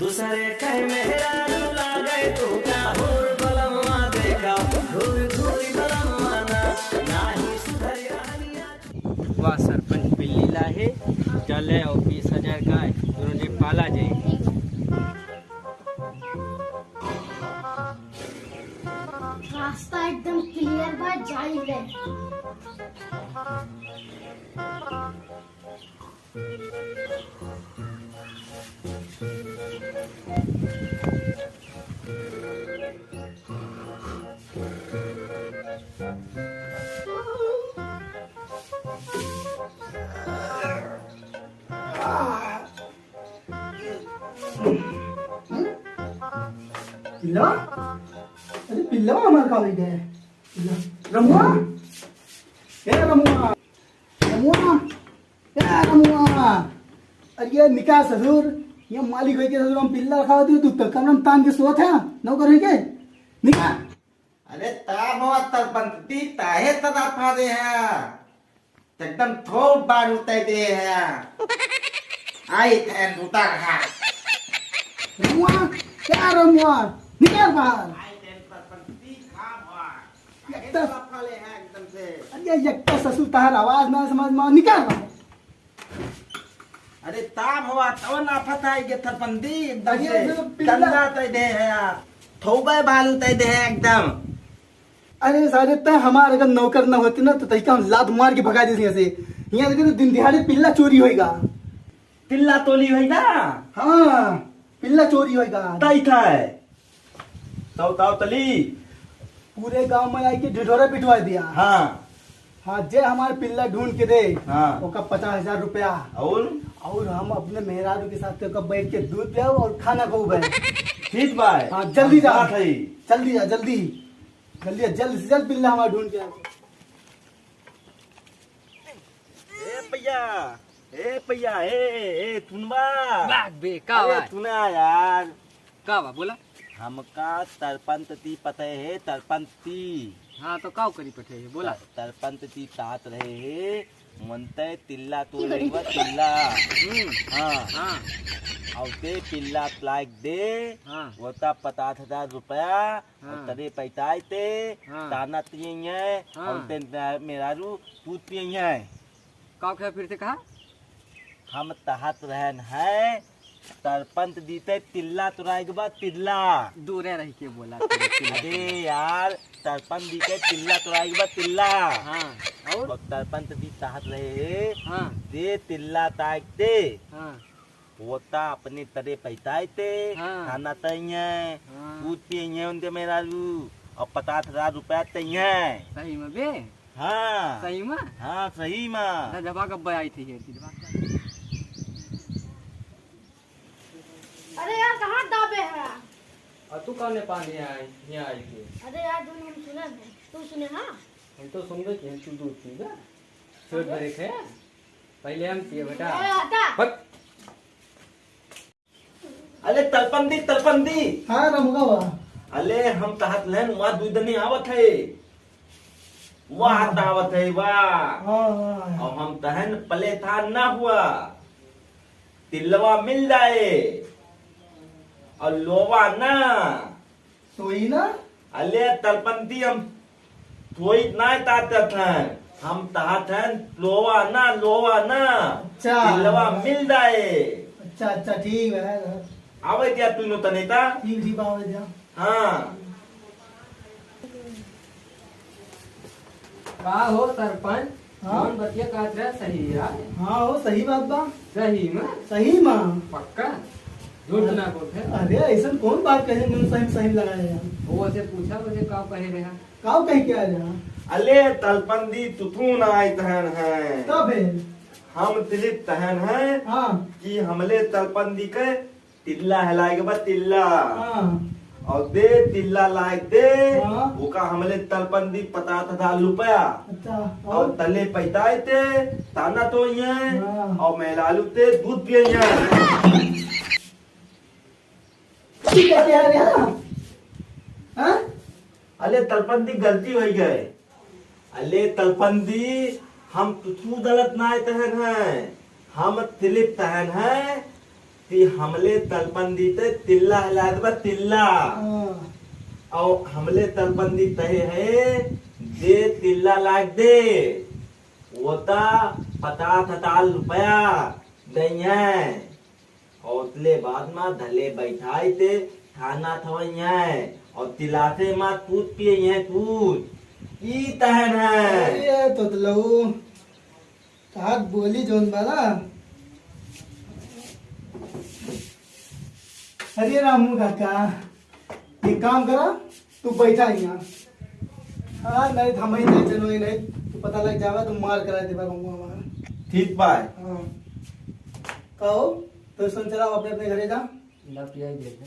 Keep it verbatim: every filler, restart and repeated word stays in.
दूसरे कहे मेहरारू लागे तू का होर बलमा देखा, घूर घूर बलमा ना, नाही सुधरी रहनिया। वाह, सरपंच बिल्ली लाहे, चले और बीस हजार का दोनों ने पाला जाए। रास्ता एकदम क्लियर बा, जाई ले। पिल्ला? अरे पिल्ला हमार का होइ गए? पिल्ला। रमुआ? ए रमुआ! रमुआ! ए रमुआ! अरे ये निका ससुर, ये मालिक होइ के ससुर हम पिल्ला रखा होती, तू तो कमरा में तान के सोत है, नौकर होइ के? निका! अरे ता बहुत तरपंती, ताहे तदा फादे है। एकदम थोक बार उतार दे है। आई थैन उतार हा। रमुआ, क्या रमुआ? निकल बाहर। आई थैन पर पंती खा हुआ। एकदम एकदम। अरे, यक्का ससुर तहार आवाज ना समझ में, निकल बाहर। अरे, ताप हवा, तवन आफत आई के थरपंदी एकदम अरे, से। ये तो पिल्ला। गंदा तय दे है यार। थोबे बालू तय दे है एकदम। अरे सारे, तय हमार अगर नौकर न होते ना, तो तय का हम लात मार के भगा देते यहाँ से। यहाँ देखे तो दिन दिहाड़े पिल्ला चोरी होएगा। पिल्ला तोली होएगा? हाँ, पिल्ला चोरी होएगा। तय था है। ताऊ, ताऊ तली। पूरे गांव में आके ढिढोरा पिटवा दिया। हाँ। हाँ, जे हमार पिल्ला ढूंढ के दे, हाँ। ओका पचास हजार रुपया। और? और हम अपने मेहरारू के साथ ओका बैठ के दूध पियाओ और खाना खाओ बे। ठीक बा। हाँ, जल्दी हम जा। जात हई। जल्दी जा, जल्दी। जल्दी जा, जल्द से जल्द पिल्ला हमार ढूंढ के आ। ए भैया, ए भैया, ए, ए, सुनबा? बाग बे, का अरे बा? सुना यार। का बा, बोला? हमका तरपंत ती पते है, तरपंत ती। हाँ, तो काव करी पठे है, बोला। तर-, तरपंत ती तात रहे है, मनते तिल्ला तो लेवा तिल्ला। हम्म। हाँ। हाँ। और ते पिल्ला लाइक दे, हाँ। वो ता पचास हजार रुपया, हाँ। और तरे पैताई ते, हाँ। ताना तिये है, हाँ। और ते मेरारू पूत पिये है। का कहे फिर से कहा? हम तहत रहन है, सरपंच दीते तिल्ला तुराई के बाद तिल्ला। दूरे रह के बोला, तिल्ला, तिल्ला। अरे यार, सरपंच दीते तिल्ला तुराई के बाद तिल्ला। हाँ, और? और सरपंच दी तहत रहे, हाँ। दे तिल्ला ताकते। हाँ। होता अपने तरे पैताई ते, हाँ। खाना तइये, हाँ। दूध पिये उनके मेहरारू, और पचास हजार रुपया तइये। सही में बे? हाँ। सही में? हाँ, सही में। धधवा कब आई थी ये? अरे यार, कहाँ दाबे है? और तू कौन है पानी आई, यहाँ आई के? अरे यार, जोन हम सुने हैं, तू सुने हाँ? हम तो सुनबे कि हम तू दूध पीबे। छोड़ अरे। दे रखे। पहले हम पिए बेटा। ए, हटा। हट। अले तलपंदी, तलपंदी। हाँ, रमुआ बा। अले हम तहत लेन, वहाँ दुई दनी आवत है। वहाँ हाँ। आवत है, वाह। हाँ, हाँ, हाँ। और हम तहन पले था ना हुआ। तिलवा मिल जाए। और लोवा ना। सोई ना? अले तलपंती हम सोई ना ताते थन। हम तहा थन लोवा ना, लोवा ना। अच्छा। तिलवा मिल जाए। अच्छा, अच्छा, ठीक है। आवे दिया तू नो तने ता? ठीक, ठीक, आवे दिया। हाँ। का हो सरपंच? हाँ? जौन बतिया कहत रहे सही है यार। हाँ हो, सही बात बा। सही में? सही में। पक्का? झूठ ना बोलते। अरे, ऐसन कौन बात कहे जो सही में सही में लगाए यार? वो से पूछा, वो से का कहे रहे? का कहे क्या रहे? अले तलपंदी तुथू ना आए तहन है। तब है? हम तिलिप तहन है हाँ। कि हमले तलपंदी के तिल्ला है लायक बा तिल्ला। हाँ। और दे तिल्ला लायक दे, हाँ। ओका हमले तलपंदी पता तथा लुपया। अच्छा, और? और तले पैताए ते, ताना तो ये, हाँ। और मेलालू ते दूध पिए ये। ठीक है, क्या है, हाँ? हाँ? अले तलपंदी गलती होइ गए। अले तलपंदी, हम तुतू दलत नाय तहन है, हम तिलिप तहन है, कि हमले तलपन दी ते तिल्ला हिला देबा, तिल्ला। हाँ। और हमले तलपन दी तहे है, दे तिल्ला लाग दे। वो ता पचास हजार रुपया दइहैं। और उतले बाद मा धले बैठाई ते थाना थवइहैं। और तिलासे मा तूत पियइहैं, तूत। ई तहन है। अरे तोतलऊ, तहार बोली जौन बा ना। अरे रामू काका, एक काम करा, तू बैठा यहाँ। हाँ, नहीं तो हम ही नहीं जनोई नहीं, तू पता लग जावा, तू मार करा देबा गंगू हमारा। ठीक बा। हाँ। कहो, तो सुन चला, अपने अपने घरे जा। ना पियाई दे दे।